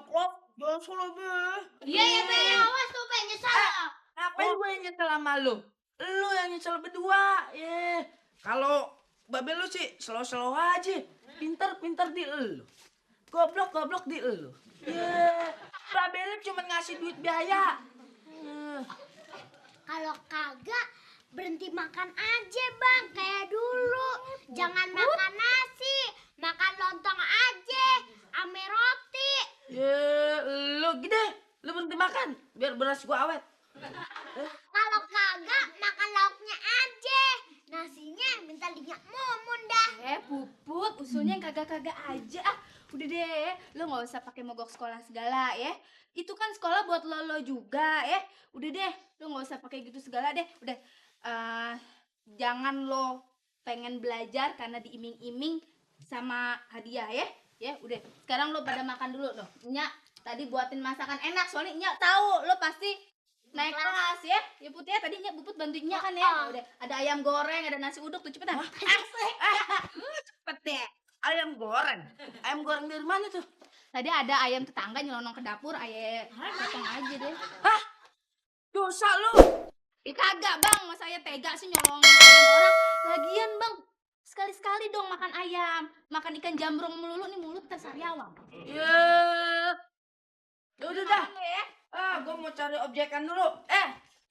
Klop, jangan salah be. Iya ya be, awas tuh be nyesal. Ngapain gue yang nyesel sama lu? Lu yang nyesel berdua. Kalau babe lu sih slow-slow aja. Pinter di lu. Goblok di lu. Babe lu cuma ngasih duit biaya. Kalau kagak berhenti makan aja bang kayak dulu. Jangan makan nasi, makan lontong aja, ame roti. Lu gede, lu berhenti makan biar beras gua awet. Kalau kagak makan lauknya aja, nasinya minta minyak mumun dah. Puput, usulnya yang kagak-kagak aja. Udah deh, lo nggak usah pakai mogok sekolah segala ya. Itu kan sekolah buat lo juga ya. Udah deh, lo nggak usah pakai gitu segala deh. Udah, jangan lo pengen belajar karena diiming-iming sama hadiah ya. Ya, udah. Sekarang lo pada makan dulu loh. Nyak tadi buatin masakan enak soalnya Nyak tahu lo pasti naik kelas ya. Ya Put ya, tadi Nyak Puput bantuin Nyak kan ya. Udah, ada ayam goreng, ada nasi uduk tuh cepetan. Cepet deh. Ayam goreng dari mana tuh? Tadi ada ayam tetangga nyelonong ke dapur, ayam potong aja deh. Hah? Dosa lu. Kagak bang, masa saya tega sih nyolongin ayam orang. Lagian bang, sekali-sekali dong makan ayam. Makan ikan jambrong melulu nih mulut tersariawang. Udah dah. Gue mau cari objekan dulu.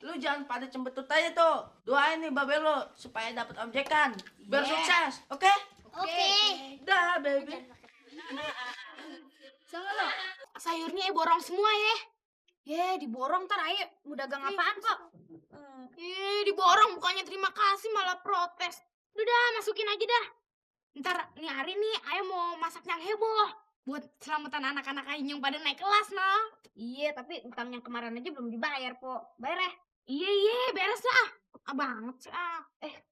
Lu jangan pada cembetut aja tuh. Doain nih babe lu supaya dapat objekan. Biar sukses, oke? Oke. Dah, baby. Sama lo. Sayurnya borong semua ya. Diborong ntar ayo mau dagang apaan kok? Diborong bukannya terima kasih malah protes. Udah masukin aja dah. Ntar nih hari nih ayo mau masak yang heboh buat selamatan anak-anak aing yang pada naik kelas nah. Iya tapi utang yang kemarin aja belum dibayar kok. Bayar ya? Iya beres lah. Banget sih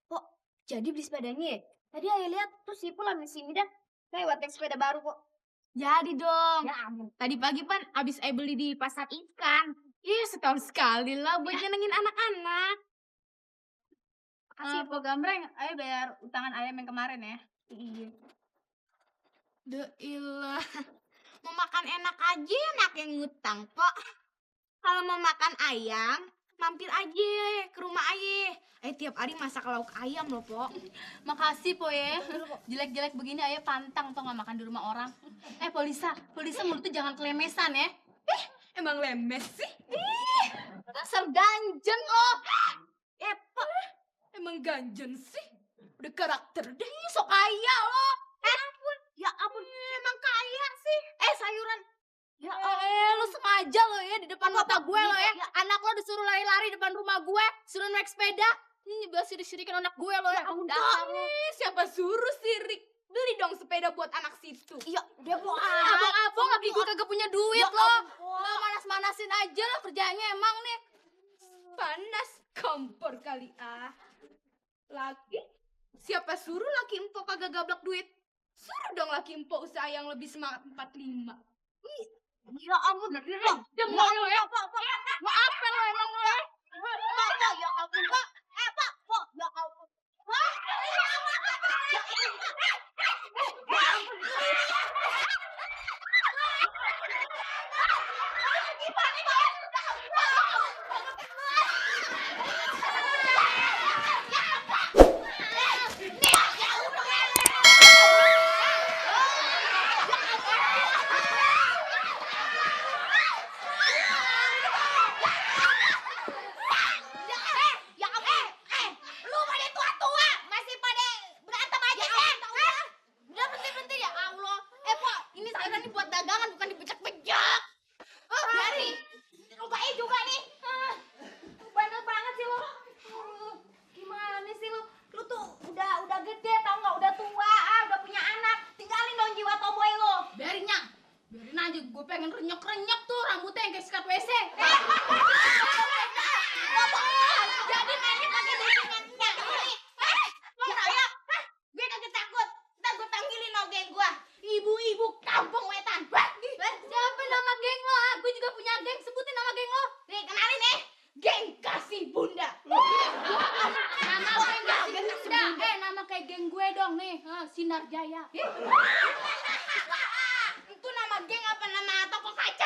kok jadi beli sepedanya ya? Tadi ayah lihat tuh si Ipul di sini dah. Lewat yang sepeda baru kok. Jadi dong. Ya ampun. Tadi pagi pan abis ayah beli di pasar ikan. Iya setahun sekali lah buat nyenengin anak-anak. Makasih Po Gambreng, ayo bayar utangan ayam yang kemarin ya. Iya. Ilah. Mau makan enak aja enak yang ngutang Pak. Kalau mau makan ayam mampir aja ke rumah ayah. Tiap hari masak lauk ayam loh, Po. Makasih Po ya. Jelek-jelek begini ayah pantang toh nggak makan di rumah orang. Polisa mulut tuh jangan kelemesan ya. Emang lemes sih? Dasar ganjen lo. Po. Emang ganjen sih? Udah karakter deh. Sok kaya lo. Ya ampun, emang kaya sih. Sayuran. Ya lo sengaja lo ya di depan mata gue lo ya. Anak lo disuruh lari-lari depan rumah gue, suruh naik sepeda. Ini biasa disirikin anak gue lo ya. Dasar lo. Siapa suruh sirik? Beli dong sepeda buat anak situ. Iya, dia mau abang lagi gue kagak punya duit lo. Lo manas-manasin aja lo kerjanya emang nih. Panas kompor kali Laki? Siapa suruh laki empok kagak gablak duit? Suruh dong laki empok usaha yang lebih semangat 45. Ya ampun, mau lo ya, Pak. Maaf lo emang lo ya. Pak, ya ampun, Pak. Pak, ya ampun. Gue pengen renyok-renyok tuh rambutnya yang kayak sikat WC. Jadi mainnya pakai dukungan minyak ini. Ya, gue kagak takut. Ntar gue tanggilin lo geng gue. Ibu-ibu kampung wetan. Siapa nama geng lo? Gue juga punya geng, sebutin nama geng lo. Nih kenalin nih. Geng kasih bunda. Nama geng kasih bunda. Nama kayak geng gue dong nih, Sinar Jaya. Itu nama geng apa nama toko kaca?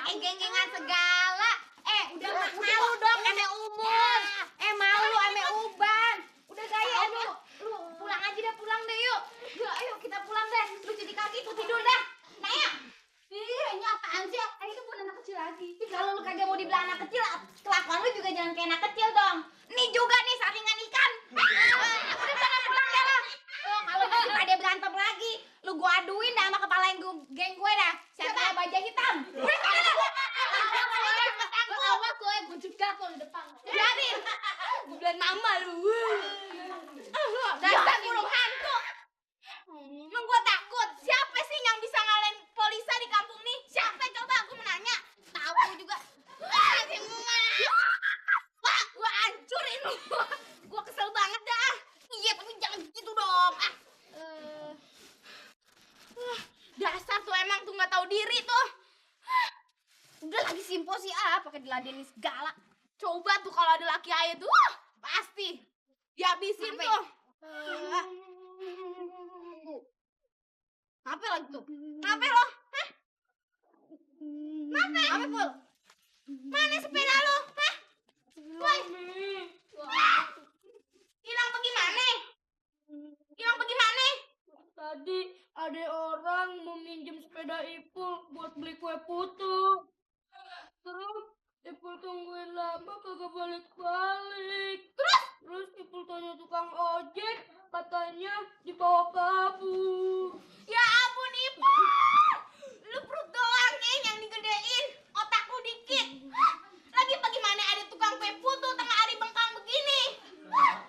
pakai geng-gengan segala. Udah malu dong ame umur. Malu ame uban. Udah gaya lu pulang aja deh, pulang deh yuk. Yuk, ayo kita pulang deh. Lu cuci kaki tuh tidur dah. Nah ya. Ini apaan sih? Itu bukan anak kecil lagi. Kalau lu kagak mau dibilang anak kecil, kelakuan lu juga jangan kayak anak kecil dong. Nih juga nih saringan ikan. Udah sana pulang dah lah. Kalau gitu pada berantem lagi, lu gua aduin dah sama kepala yang geng gue dah. Siapa baja hitam? Awas lo, gue juga tuh di depan. Biarin. Gue bilang mama lu. Dasar burung hantu. Emang gua takut. Siapa sih yang bisa ngalahin polisi di kampung nih? Siapa coba aku menanya? Tahu juga. Si Mama. Wah, gua hancurin lu. Gua kesel banget dah. Iya, tapi jangan gitu dong. Dasar tuh emang tuh nggak tahu diri tuh. Udah lagi simpo sih pakai diladenin segala. Coba tuh kalau ada laki ayah tuh, pasti dihabisin tuh. Apa lagi tuh? Apa lo? Hah? Apa Pul? Mana sepeda lo? Hah? Woi. Hilang bagaimana? Hilang bagaimana? Tadi ada orang mau minjem sepeda Ipul buat beli kue putu. Terus Ipul tungguin lama kagak balik-balik. Terus Ipul tanya tukang ojek, katanya dibawa kabur. Ya ampun Ipul. Lu perut doang nih yang digedein, otak lu dikit. Lagi bagaimana ada tukang kue putu tengah hari bengkang begini?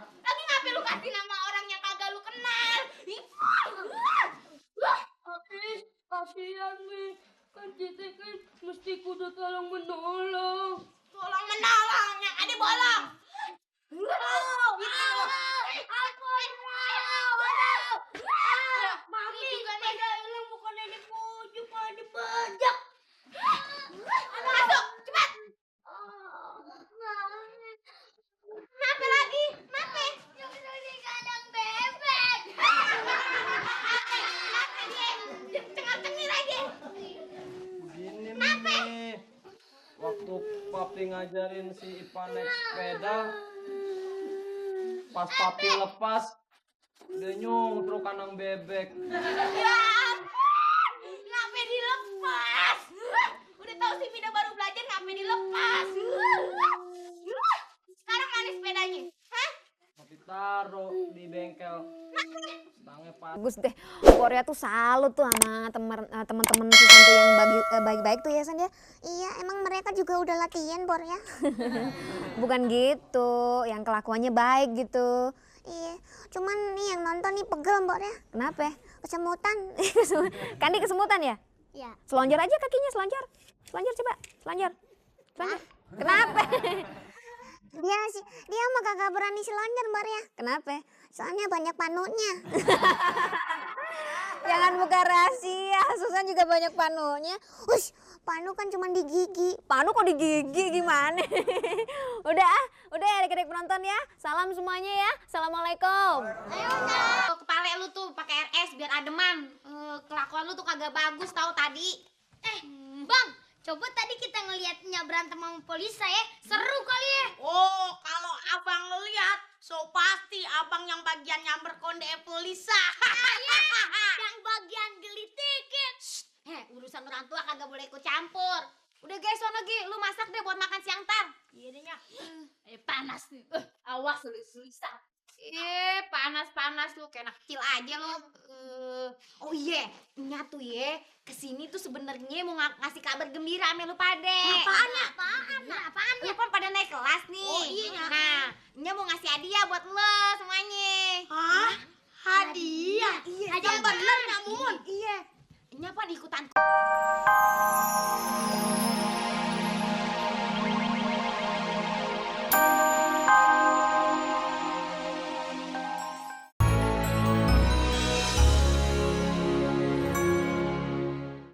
Lagi ngapain lu kasih nama orang yang kagak lu kenal? Ipul. Tapi kasihan nih, kan kita kan mesti kudu tolong menolong. Tolong menolong yang ada bolong. Mami juga nih hilang bukannya dipujuk malah dibajak. Masuk cepat. Kenapa lagi? Kenapa? Yang di kandang bebek. Kenapa dia? Cengar-cengir aja. Begini nih, waktu papi ngajarin si Ipa naik sepeda, pas papi lepas, dia nyungkruk kandang bebek. Ya ampun, ngapain dilepas? Udah tahu si Mida baru belajar ngapain dilepas? Sekarang mana sepedanya? Hah? Papi taruh di bengkel, stangnya pas. Bagus deh. Korea tuh salut tuh sama teman-teman Susan tuh yang baik-baik tuh ya San ya. Iya, emang mereka juga udah latihan, Bor ya. Bukan gitu, yang kelakuannya baik gitu. Iya, cuman nih yang nonton nih pegel, Bor ya. Kenapa? Kesemutan. Kandi kesemutan ya? Iya. Selonjor aja kakinya, selonjor. Selonjor coba, selonjor. Selonjor. Kenapa? Dia mah kagak berani selonjor, Bor ya. Kenapa? Soalnya banyak panunya. Jangan buka rahasia, Susan juga banyak panunya. Hush, panu kan cuma di gigi. Panu kok di gigi gimana? Udah ya adik-adik penonton ya. Salam semuanya ya. Assalamualaikum. Kepala lu tuh pakai RS biar ademan. Kelakuan lu tuh kagak bagus tahu tadi. Bang, coba tadi kita ngeliatnya berantem sama polisi ya. Seru kali ya. Oh, kalau abang lihat, so pasti abang yang bagian nyamber konde polisa. Yang bagian gelitikin. Urusan orang tua kagak boleh ikut campur. Udah guys, sono Gi, lu masak deh buat makan siang tar. Iya deh, Nyak. Panas nih. Awas sulit-sulitan. Panas-panas lu kayak anak kecil aja lu. Oh iya, Nya tuh ya kesini tuh sebenarnya mau ngasih kabar gembira sama lu pade. Apaan? Lu kan pada naik kelas nih. Oh, iya, Nya. Nah, Nya mau ngasih hadiah buat lo semuanya. Hah? Hadiah? Iya. Yang bener, Nya Mumun. Iya. Nya apa ikutan